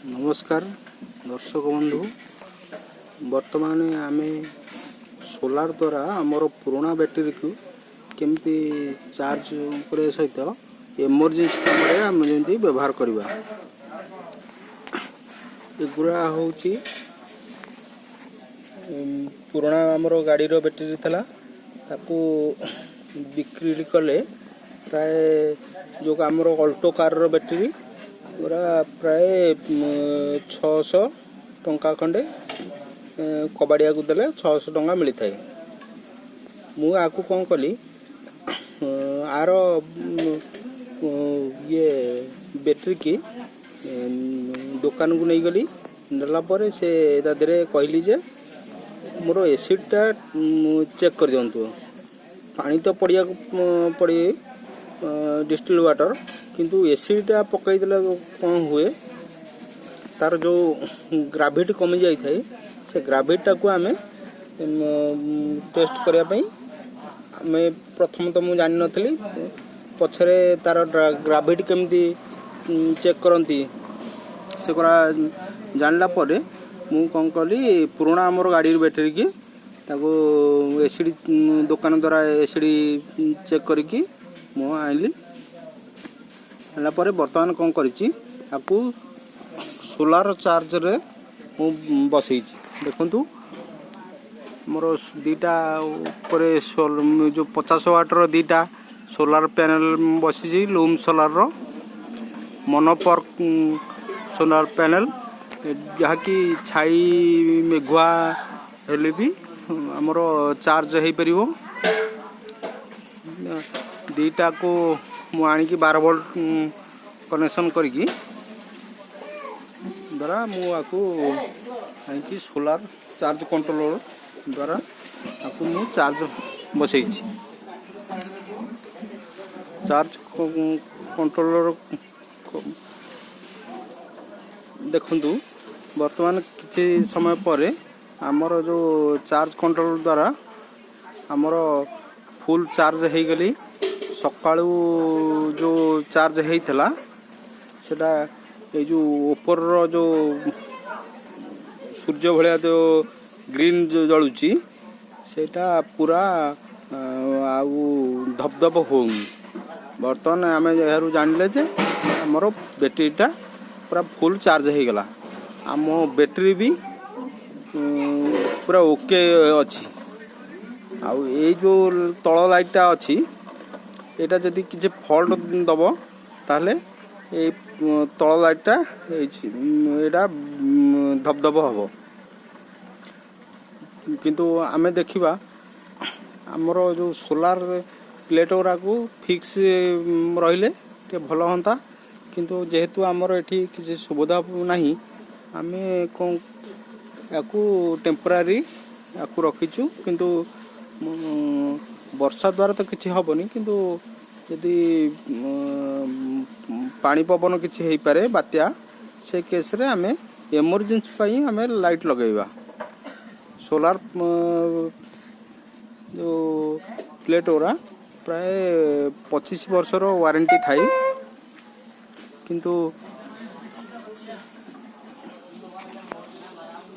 ନମସ୍କାର ଦର୍ଶକ ବନ୍ଧୁ। ବର୍ତ୍ତମାନ ଆମେ ସୋଲାର ଦ୍ୱାରା ଆମର ପୁରୁଣା ବ୍ୟାଟେରୀକୁ କେମିତି ଚାର୍ଜ କରିବା ସହିତ ଏମର୍ଜେନ୍ସି କାମରେ ଆମେ ଯେମିତି ବ୍ୟବହାର କରିବା। ଏଗୁଡ଼ା ହେଉଛି ପୁରୁଣା ଆମର ଗାଡ଼ିର ବ୍ୟାଟେରୀ ଥିଲା। ତାକୁ ବିକ୍ରି କଲେ ପ୍ରାୟ ଯେଉଁ ଆମର ଅଲ୍ଟୋ କାରର ବ୍ୟାଟେରୀ ପୁରା ପ୍ରାୟ 600 ଟଙ୍କା ଖଣ୍ଡେ, କବାଡ଼ିଆକୁ ଦେଲେ 600 ଟଙ୍କା ମିଳିଥାଏ। ମୁଁ ଆକୁ କ'ଣ କଲି, ଆର ଇଏ ବ୍ୟାଟେରୀକି ଦୋକାନକୁ ନେଇଗଲି। ନେଲା ପରେ ସେ ତା ଦେହରେ କହିଲି ଯେ ମୋର ଏସିଡ଼ଟା ଚେକ୍ କରିଦିଅନ୍ତୁ। ପାଣି ତ ପଡ଼ିବାକୁ ପଡ଼େ, ଡିଷ୍ଟିଲ୍ ୱାଟର୍, କିନ୍ତୁ ଏସିଡ଼ଟା ପକାଇଦେଲେ କ'ଣ ହୁଏ, ତାର ଯେଉଁ ଗ୍ରାଭିଟି କମି ଯାଇଥାଏ, ସେ ଗ୍ରାଭିଟିଟାକୁ ଆମେ ଟେଷ୍ଟ କରିବା ପାଇଁ ଆମେ ପ୍ରଥମ ତ ମୁଁ ଜାଣିନଥିଲି। ପଛରେ ତାର ଗ୍ରାଭିଟି କେମିତି ଚେକ୍ କରନ୍ତି, ସେ କରା ଜାଣିଲା ପରେ ମୁଁ କ'ଣ କଲି, ପୁରୁଣା ଆମର ଗାଡ଼ିର ବ୍ୟାଟେରୀକି ତାକୁ ଏସିଡ଼ି ଦୋକାନ ଦ୍ୱାରା ଏସିଡ଼ି ଚେକ୍ କରିକି ମୁଁ ଆଣିଲି। ଆଣିଲା ପରେ ବର୍ତ୍ତମାନ କ'ଣ କରିଛି, ତାକୁ ସୋଲାର ଚାର୍ଜରେ ମୁଁ ବସେଇଛି। ଦେଖନ୍ତୁ, ମୋର ଦୁଇଟା ଉପରେ ଯେଉଁ 50 ୱାଟ୍ର ଦୁଇଟା ସୋଲାର ପ୍ୟାନେଲ୍ ବସିଛି, ଲୁମ୍ ସୋଲାରର ମନୋପର୍କ ସୋଲାର ପ୍ୟାନେଲ୍, ଯାହାକି ଛାଇ ମେଘୁଆ ହେଲେ ବି ଆମର ଚାର୍ଜ ହେଇପାରିବ। ଦୁଇଟାକୁ ମୁଁ ଆଣିକି 12 ଭୋଲ୍ଟ କନେକ୍ସନ୍ କରିକି ଦ୍ୱାରା ମୁଁ ଆକୁ ଆଣିକି ସୋଲାର ଚାର୍ଜ କଣ୍ଟ୍ରୋଲର ଦ୍ୱାରା ଆକୁ ମୁଁ ଚାର୍ଜ ବସେଇଛି। ଚାର୍ଜ କଣ୍ଟ୍ରୋଲର ଦେଖନ୍ତୁ, ବର୍ତ୍ତମାନ କିଛି ସମୟ ପରେ ଆମର ଯେଉଁ ଚାର୍ଜ କଣ୍ଟ୍ରୋଲ ଦ୍ୱାରା ଆମର ଫୁଲ୍ ଚାର୍ଜ ହେଇଗଲି। ସକାଳୁ ଯେଉଁ ଚାର୍ଜ ହେଇଥିଲା, ସେଟା ଏଇ ଯେଉଁ ଉପରର ଯେଉଁ ସୂର୍ଯ୍ୟ ଭଳିଆ ଯେଉଁ ଗ୍ରୀନ୍ ଯେଉଁ ଜଳୁଛି, ସେଇଟା ପୁରା ଆଉ ଧପଧପ ହେଉନି। ବର୍ତ୍ତମାନ ଆମେ ଏହାରୁ ଜାଣିଲେ ଯେ ଆମର ବ୍ୟାଟେରୀଟା ପୁରା ଫୁଲ୍ ଚାର୍ଜ ହେଇଗଲା। ଆମ ବ୍ୟାଟେରୀ ବି ପୁରା ଓକେ ଅଛି। ଆଉ ଏଇ ଯେଉଁ ତଳ ଲାଇଟ୍ଟା ଅଛି, ଏଇଟା ଯଦି କିଛି ଫଲ୍ଟ ଦେବ, ତାହେଲେ ଏଇ ତଳ ଲାଇଟ୍ଟା ଏଇଟା ଧପଧପ ହେବ। କିନ୍ତୁ ଆମେ ଦେଖିବା, ଆମର ଯେଉଁ ସୋଲାର ପ୍ଲେଟ୍ ଗୁଡ଼ାକୁ ଫିକ୍ସ ରହିଲେ ଟିକେ ଭଲ ହୁଅନ୍ତା। କିନ୍ତୁ ଯେହେତୁ ଆମର ଏଠି କିଛି ସୁବିଧା ନାହିଁ, ଆମେ କ'ଣ ୟାକୁ ଟେମ୍ପୋରାରୀ ୟାକୁ ରଖିଛୁ। କିନ୍ତୁ ବର୍ଷା ଦ୍ୱାରା ତ କିଛି ହେବନି, କିନ୍ତୁ ଯଦି ପାଣି ପବନ କିଛି ହେଇପାରେ, ବାତ୍ୟା, ସେ କେସ୍ରେ ଆମେ ଏମର୍ଜେନ୍ସି ପାଇଁ ଆମେ ଲାଇଟ୍ ଲଗାଇବା। ସୋଲାର ଯେଉଁ ପ୍ଲେଟ୍ ଗୁଡ଼ା ପ୍ରାୟ 25 ବର୍ଷର ୱାରେଣ୍ଟି ଥାଏ, କିନ୍ତୁ